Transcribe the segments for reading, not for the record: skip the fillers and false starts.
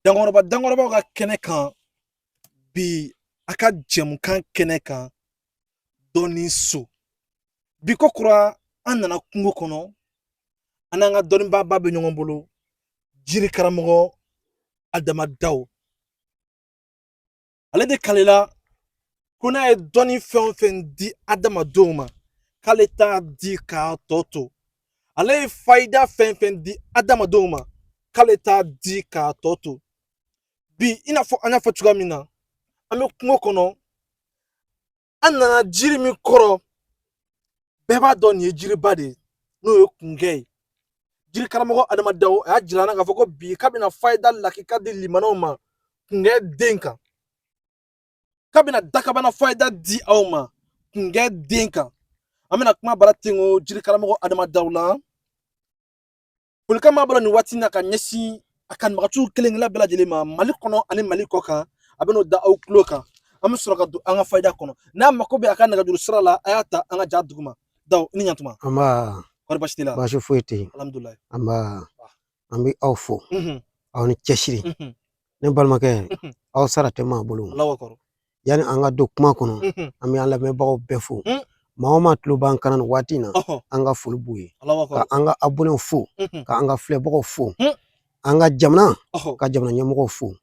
Dankɔrɔba dankɔrɔbaw ka kɛnɛ kan bi, a ka jɛmukan kɛnɛ kan, dɔnni so bi ko kura, an nana kungo kɔnɔ, an n'an ka dɔnnibaaba bɛ ɲɔgɔn bolo, jiri karamɔgɔ Adama Daw. Ale de kalela ko n'a ye dɔnni fɛn o fɛn di adamadenw ma, k'ale t'a di k'a tɔ to. Ale ye fayida fɛn fɛn di adamadenw ma, k'ale t'a di k'a tɔ to. Bi, i n'a fɔ an y'a fɔ cogoya min na, an bɛ kungo kɔnɔ, an nana jiri min kɔrɔ, bɛɛ b'a dɔn nin ye jiriba de ye, n'o ye kungɛ ye. Jiri karamɔgɔ Adama Daw a y'a jira an na k'a fɔ ko bi k'a bɛna fayida lakika di limanaw ma kungɛ den kan, k'a bɛna dakabana fayida di aw ma kungɛ den kan. An bɛna kuma bara tengo jiri karamɔgɔ Adama Daw la. Folikan b'a bolo nin waati in na ka ɲɛsin a kanubagatiw kelen kelenna bɛɛ lajɛlen ma, Mali kɔnɔ ani Mali kɔ kan. A bɛn'o da aw tulo kan, an bɛ sɔrɔ ka don an ka fayida kɔnɔ. N'a mako bɛ a ka nɛgɛjuru sira la, a y'a ta an ka ja duguma. Daw, i ni ɲantuma. Nba. Kɔri baasi t'i la? Baasi foyi tɛ yen. Alhamdulilayi. Nba, an bɛ aw fo, aw ni cɛsiri. Ne balimakɛ, aw sara tɛ maa bolo. Alahu akbar. Yanni an ka don kuma kɔnɔ, an bɛ an lamɛnbagaw bɛɛ fo. Maa o maa tulo b'an kan na nin waati in na, an ka foli b'u ye. Ka an ka abonnéw fo, ka an ka filɛbagaw fo, an ka jamana, ka jamana ɲɛmɔgɔw fo,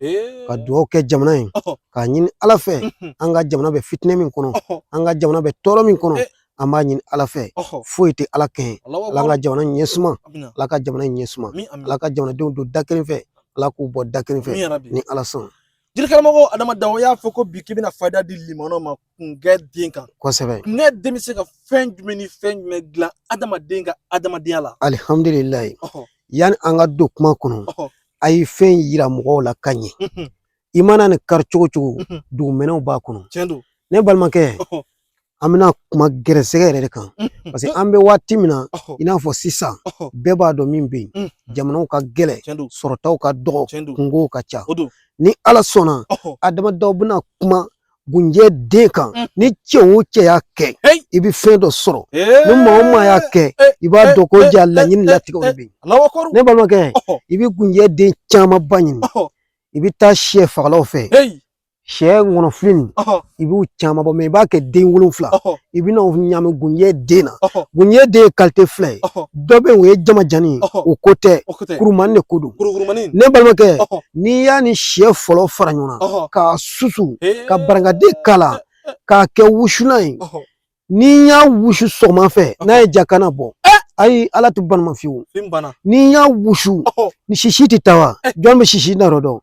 ka dugawu kɛ jamana ye, k'a ɲini Ala fɛ, an ka jamana bɛ fitinɛ min kɔnɔ, an ka jamana bɛ tɔɔrɔ min kɔnɔ, an b'a ɲini Ala fɛ, foyi tɛ Ala kɛɲɛ. Ala ka jamana ɲɛ suma, Ala ka jamana ɲɛ suma, Ala ka jamanadenw don da kelen fɛ, Ala k'u bɔ da kelen fɛ, ni Ala sɔnna. Jiri karamɔgɔ Adama Daw y'a fɔ ko bi k'i bɛna fayida di limanaw ma kungɛ den kan. Kosɛbɛ. Kungɛ den bɛ se ka fɛn jumɛn ni fɛn jumɛn dilan adamaden ka adamadenya la? Alihamdulilayi. Yanni an ka don kuma kɔnɔ, a ye fɛn yira mɔgɔw la ka ɲɛ. I mana nin kari cogo cogo, dugumɛnɛw b'a kɔnɔ. Tiɲɛ don. Ne balimakɛ, an bɛna kuma gɛrɛsɛgɛ yɛrɛ de kan, parce que an bɛ waati min na, i n'a fɔ sisan, bɛɛ b'a dɔn min bɛ yen, jamanaw ka gɛlɛn, sɔrɔtaw ka dɔgɔ, kungow ka ca. Ni Ala sɔnna, Adama Daw bɛna kuma gunjɛ den kan. Ni cɛ o cɛ y'a kɛ, i bɛ fɛn dɔ sɔrɔ. Ni maa o maa y'a kɛ, i b'a dɔn ko ja laɲini latigɛ o de bɛ yen. Ne balimakɛ, i bɛ gunjɛ den camanba ɲini, i bɛ taa sɛ fagalaw fɛ, sɛ ŋɔnɔfili nin, i b'u caman bɔ, mɛ i b'a kɛ den 7, i bɛna o ɲami gunjɛ den na. Gunjɛ den ye qualité 2 ye. Dɔ bɛ yen, o ye jamajanni ye, o ko tɛ, kurumani de ko don. Ne balimakɛ, n'i y'a ni sɛ fɔlɔ fara ɲɔgɔn na k'a susu, ka barangaden k'a la, k'a kɛ wusulan ye, n'i y'a wusu sɔgɔma fɛ, n'a ye ja kana bɔ, ayi, Ala tɛ balima fiyewu. N'i y'a wusu, ni sisi tɛ taa wa? Jɔn bɛ sisi na yɔrɔ dɔn?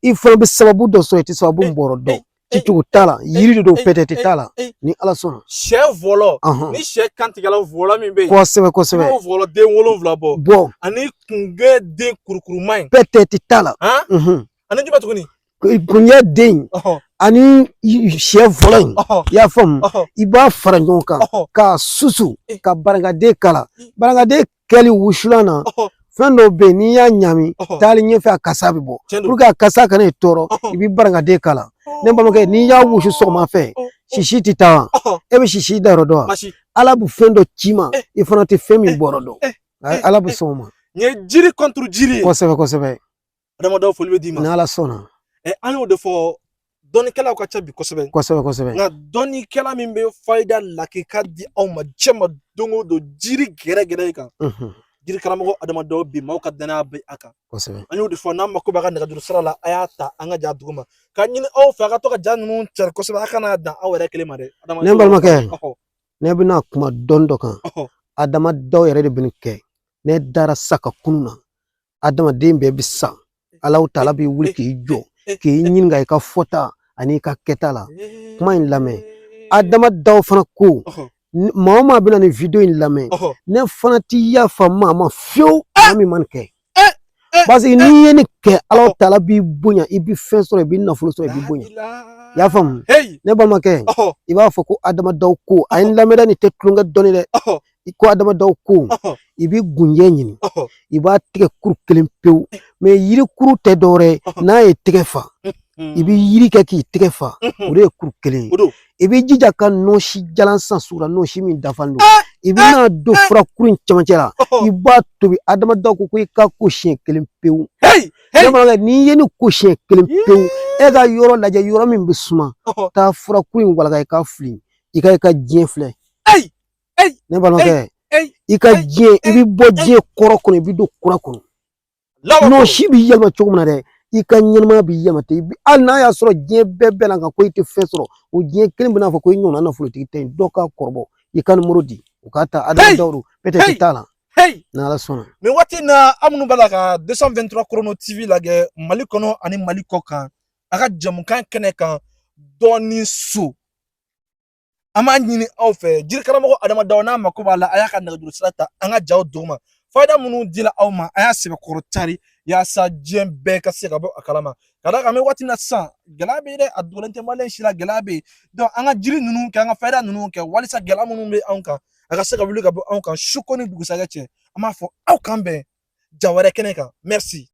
I fana bɛ sababu dɔ sɔrɔ, i tɛ sababu min bɔrɔ dɔn. Cicogo t'a la, yiri de don, pɛtɛ t'a la, ni Ala sɔnna. Sɛ vɔlɔ, ni sɛ kantigɛla vɔlɔ min bɛ yen. Kosɛbɛ kosɛbɛ. I b'o vɔlɔ den 7 bɔ. Bɔ. Ani kungɛ den kurukuruma in. Pɛtɛ tɛ t'a la. Ani jumɛn tuguni? Gunjɛ den ani sɛ fɔlɔ in, i y'a faamu, i b'a fara ɲɔgɔn kan k'a susu, ka barangaden k'a la. Barangaden kɛli wusulan na, fɛn dɔw bɛ yen, n'i y'a ɲami, taali ɲɛfɛ a kasa bɛ bɔ. Pour que a kasa kana i tɔɔrɔ, i bɛ barangaden k'a la. Ne balimakɛ, n'i y'a wusu sɔgɔma fɛ, sisi tɛ taa wa? E bɛ sisi da yɔrɔ dɔn wa? Ala bɛ fɛn dɔ ci ma, i fana tɛ fɛn min bɔrɔ dɔn. Ala bɛ sɔn o ma. Nin ye jiri contre jiri ye. Kosɛbɛ kosɛbɛ. Adama Daw, foli bɛ d'i ma. Ni Ala sɔnna. An y'o de fɔ, dɔnnikɛlaw ka ca bi kosɛbɛ. Kosɛbɛ kosɛbɛ. Nka dɔnnikɛla min bɛ fayida lakika di aw ma diɲɛ ma don o don, jiri gɛrɛgɛrɛ kan. Jiri karamɔgɔ Adama Daw, bi maaw ka danaya bɛ a kan. Kosɛbɛ. An y'o de fɔ, n'an mako b'a ka nɛgɛjuru sira la, a y'a ta an ka ja duguma. Ka ɲini aw fɛ, a ka to ka ja ninnu cari kosɛbɛ, a kana dan aw yɛrɛ kelen ma dɛ. Ne balimakɛ, ne bɛna kuma dɔnni dɔ kan. Adama Daw yɛrɛ de bɛ nin kɛ. Ne dara sa ka kunun na. Adamaden bɛɛ bɛ sa, Alahu taala b'i wuli k'i jɔ k'i ɲininka i ka fɔta ani i ka kɛta la. Kuma in lamɛn. Adama Daw fana ko maa o maa bɛna nin video in lamɛn, ne fana ti yafa maa ma fiyewu, maa min ma nin kɛ, parce que n'i ye nin kɛ, Alahu taala b'i bonya, i bɛ fɛn sɔrɔ, i bɛ nafolo sɔrɔ, i b'i bonya. I y'a faamu? Ne balimakɛ, i b'a fɔ ko Adama Daw ko, a ye n lamɛn dɛ, nin tɛ tulonkɛ dɔɔni dɛ. I ko Adama Daw ko, i bɛ gunjɛ ɲini, i b'a tigɛ kuru kelen pewu, mɛ yiri kuru tɛ dɔwɛrɛ ye, n'a ye tɛgɛ fa, i bɛ yiri kɛ k'i tɛgɛ fa, o de ye kuru kelen ye. I b'i jija ka nɔsi jalan san sugu la, nɔsi min dafalen don. I bɛna don furakuru in cɛmancɛ la, i b'a tobi. Adama Daw ko i ka ko siɲɛ kelen pewu. Ne balimakɛ, n'i ye nin ko siɲɛ kelen pewu, e ka yɔrɔ lajɛ, yɔrɔ min bɛ suma, taa furakuru in walaka, i ka fili, i ka diɲɛ filɛ. Ne balimakɛ, i ka diɲɛ, i bɛ bɔ diɲɛ kɔrɔ kɔnɔ, i bɛ don kura kɔnɔ. Nɔsi b'i yɛlɛma cogo min na dɛ, i ka ɲɛnamaya b'i yɛlɛma ten. Hali n'a y'a sɔrɔ diɲɛ bɛɛ bɛnna kan ko i tɛ fɛn sɔrɔ, o diɲɛ kelen bɛna fɔ ko i ɲɔgɔnna nafolotigi tɛ yen. Dɔ k'a kɔrɔbɔ, i ka nimoro di, u k'a ta. Adama Dawudu, peut-être i t'a la, n'Ala sɔnna. Nin waati in na, aw minnu b'a la ka 223 Chrono TV lajɛ Mali kɔnɔ ani Mali kɔ kan, a ka jamukan kɛnɛ kan, dɔɔni so, an b'a ɲini aw fɛ, jiri karamɔgɔ Adama Daw, n'a mako b'a la, a y'a ka nɛgɛjuru sira ta an ka jaw duguma. Fayida minnu dila aw ma, a y'a sɛbɛkɔrɔ cari yaasa diɲɛ bɛɛ ka se ka bɔ a kalama. Ka d'a kan, an bɛ waati min na sisan, gɛlɛya bɛ yen dɛ, a dogolen tɛ maliyɛn si la, gɛlɛya bɛ yen. Donc an ka jiri ninnu kɛ, an ka fayida ninnu kɛ, walasa gɛlɛya minnu bɛ anw kan, a ka se ka wuli ka bɔ anw kan su ko ni dugusajɛ cɛ. An b'a fɔ aw k'an bɛn ja wɛrɛ kɛnɛ kan. Merci.